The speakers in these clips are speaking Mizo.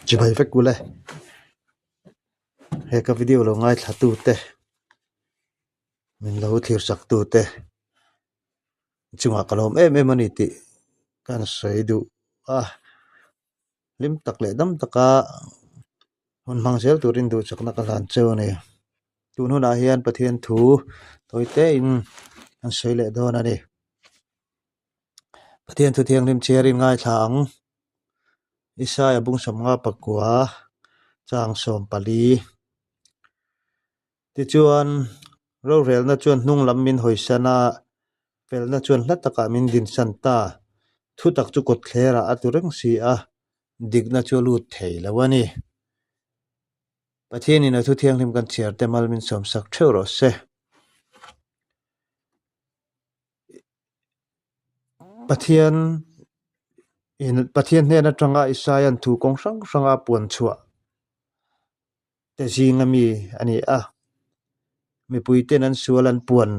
Chibai vek ule. He ka video lo ngaithla tu te min lo thlir chak tu te chungah ka lawm em em a ni tih ka han sawi duh a. Hlim tak leh dam taka hun hmang zel turin duhchakna ka hlan cheu a ni. Tun hunah hian Pathian thu tawi tein an sawi leh dawn a ni. Pathian thu thianghlim chhiarin ngaithla ang. Isaia bung sawmnga pakua chang 14. Tichuan, rorelna chuan hnung lam min hawisan a, felna chuan hla takah min dinsan ta. Thutak chu kawtthlerah a tlu reng si a, dikna chu a lut thei lo a ni. Pathianin a thu thianghlim kan chhiar te mal min sawmsak theuh rawh se. Pathian Pathian hnen atanga Isaia'n thu kawng hrang hranga puan chhuah te zinga mi a ni a. Mipui ten an sual an puan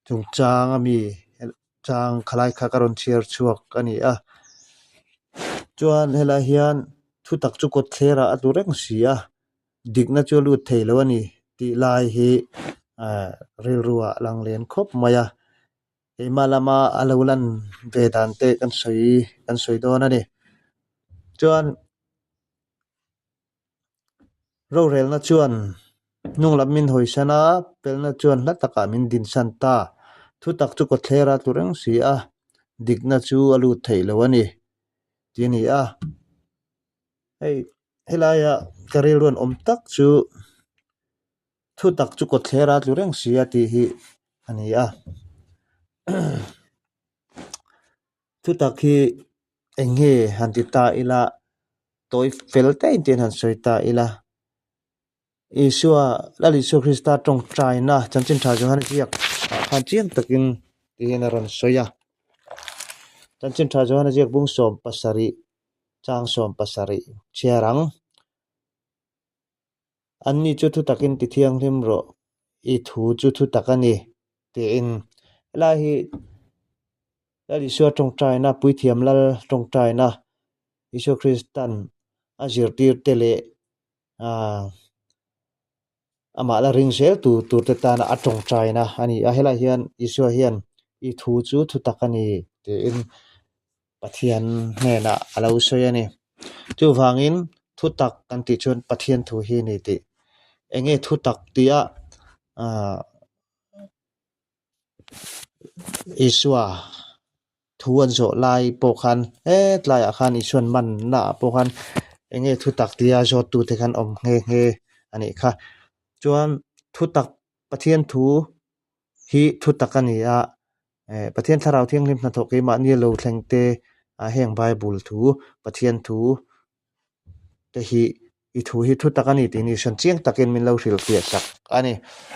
chungchang a mi chang khalai kha ka rawn chhiar chhuak a ni a. Chuan helai hian thutak chu kawtthlerah a tlu reng si a. Dikna chu a lut thei lo a ni tih lai hi ah rilruah a lang lian khawp mai a, keimah lama a lo lan ve dan te kan sawi kan sawi dawn a ni. Chuan rorelna chuan hnung lam min hawisan a, pelna chuan hla takah min dinsan ta. Thutak chu kawtthler a tlu reng si a, dikna chu a lut theih lo a ni tih a ni a. Hei helaia ka rilruan awm tak chu thutak chu kawtthler a tlu reng si a tih hi a ni a thutak hi eng nge han ti ta ila tawi fel te in han sawi ta ila. Isua, Lal Isua Krista tawngtaina Chanchin Tha Johana ziak ah khan chiang takin tiin a rawn sawi a. Chanchin Tha Johana ziak bung 17 chang 17 chhiar ang. Anni chu thutakin ti thianghlim rawh, i thu chu thutak a ni, tiin. Helai hi Lal Isua tawngtaina, Puithiam Lal tawngtaina, Isua Kristan a zirtirte leh Aaa amah la ring zel tur tur te tana a tawngtaina a ni a helaiah hian Isua hian i thu chu thu tak a ni tiin Pathian hnenah a lo sawi a ni chuvangin thu tak kan tih chuan Pathian thu hi a ni tih eng nge thu tak tia aaa Isua. Thu an zawh lai pawh khan hetlaiah khan Isuan manna ah pawh khan eng nge thutak tia zawttute khan awm nghe nghe a nih kha. Chuan thutak Pathian thu hi thutak a ni a, eh Pathian thlarau thianghlim hnathawh keimahni a lo thleng te ah heng Bible thu Pathian thu te hi i thu hi thutak a ni tih ni hran chiang takin min lo hrilhfiah sak a ni.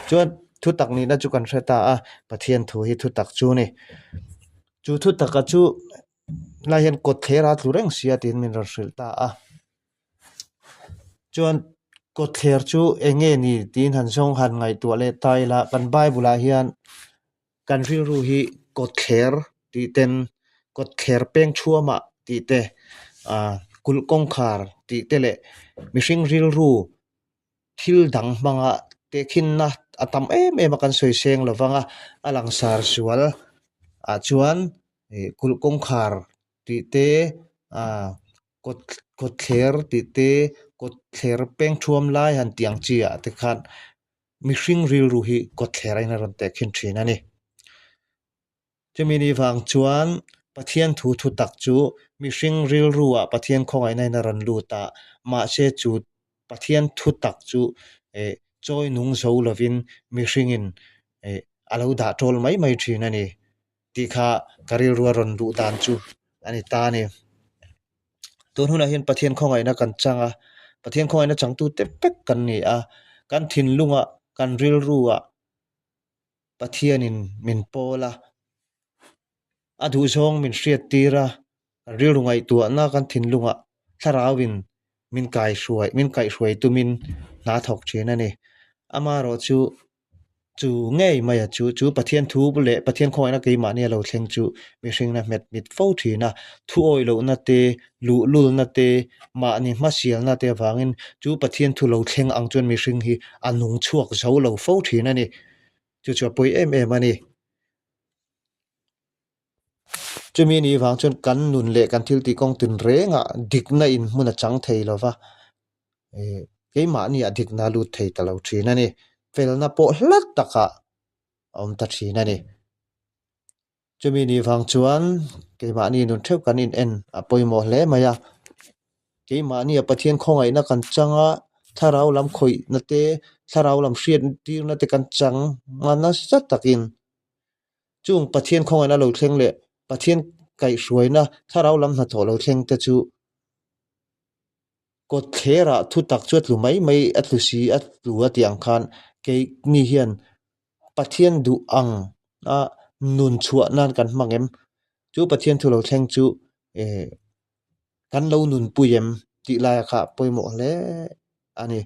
Chuan thutak nihna chu kan hre ta a, Pathian thu hi thutak chu a ni. Chu thutaka chu lai hian kawtthler a tlu reng sia tiin min rawn hrilh ta a. Chuan kawtthler chu eng nge ni tiin han zawng han ngaihtuah leh ta ila kan Bible ah hian Kan rilru hi kawtthler tih ten kawtthler peng thuamah tih te ah kulh kawngkhar tih te leh mihring rilru thil dang hmanga tehkhinna a tam em em a kan sawi seng lo vang a a langsar sual ah chuan ih kulh kawngkhar tih te ah kawt kawtthler tih te kawtthler peng thuam lai han tih ang chi ah te khan. Mihring rilru hi kawtthler a in a rawn teh khin thin a ni. Chumi ni vang chuan Pathian thu thu tak chu mihring rilru ah Pathian khawngaihna in a rawn lut a, mahse chu Pathian thu tak chu eh chawi nung zo lovin mihring in eh a lo dah tawl mai mai thin a ni tih kha ka rilru a rawn luh dan chu a ni ta a ni. Tun hunah hian Pathian khawngaihna kan chang a, Pathian khawngaihna changtu te vek kan ni a, kan thinlungah, kan rilruah Pathianin min pawl a, a duhzawng min hriattir a, kan rilru ngaihtuahna kan thinlungah thlarauin min kaihruai min kaihhruai tumin hna thawk thin a ni. Amaherawhchu. Chu ngei maia chu chu Pathian thu leh Pathian khawngaihna keimahni a lo thleng chu mihringna hmet mit fo thin a. Thu awih lohna te, luhlulna te, mahni hmasialna te avangin chu Pathian thu lo thleng ang chuan mihring hi a nung chhuak zo lo fo thin a ni. Chu chu a pawi em em a ni. Chumi ni vang chuan kan nun leh kan thil tih kawng tinrengah dikna in hmun a chang thei lo va, eh keimahni ah dikna a lut thei ta lo thin a ni. Felna pawh hla takah a awm ta thin a ni. Chumi ni vang chuan keimahni nun theuh kan in en a pawimawh hle mai a, keimahni ah Pathian khawngaihna kan chang a, thlarau lam khawihna te, thlarau lam hriattirna te kan chang a nasa takin. Chung Pathian khawngaihna lo thleng leh Pathian kaihhruaina thlarau lam hnathawh lo thleng te chu kawtthlerah thu tak chu a tlu mai mai a tlu si a tlu a tih ang khan keini hian Pathian duh ang a nun chhuah nan kan hmang em? Chu Pathian thu lo thleng chu eh kan lo nunpui em tih laia kha pawimawh hle a ni.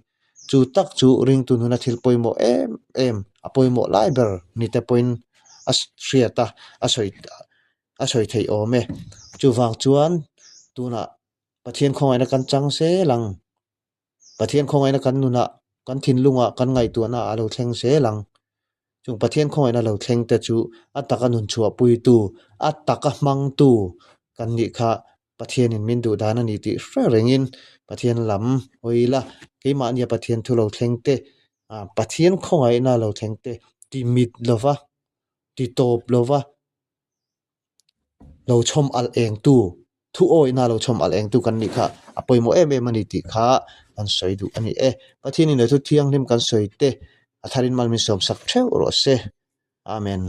Chu tak chu ringtu nuna thil pawimawh em em a pawimawh lai ber ni te pawhin a hriat a, a sawi a sawi theih awm e. Chuvang chuan tunah Pathian khawngaihna kan chang zel ang. Pathian khawngaihna kan nunah, kan thinlungah, kan ngaihtuahnaah a lo thleng zel ang. Chung Pathian khawngaihna lo thleng te chu a taka nun chhuahpuitu, a taka hmangtu kan nih kha Pathianin min duh dan a ni tih hre rengin Pathian lam hawi ila, keimahnia Pathian thu lo thleng te, Pathian khawngaihna lo thleng te ti mit lova, ti tawp lova, lo chhawm alh engtu, thu awihna lo chhawm alh engtu kan nih kha a pawimawh em em a ni tih kha kan sawi duh a ni e. Pathianin leh thu thianghlim kan sawi te a tharin mal min sawmsak theuh rawh se. Amen.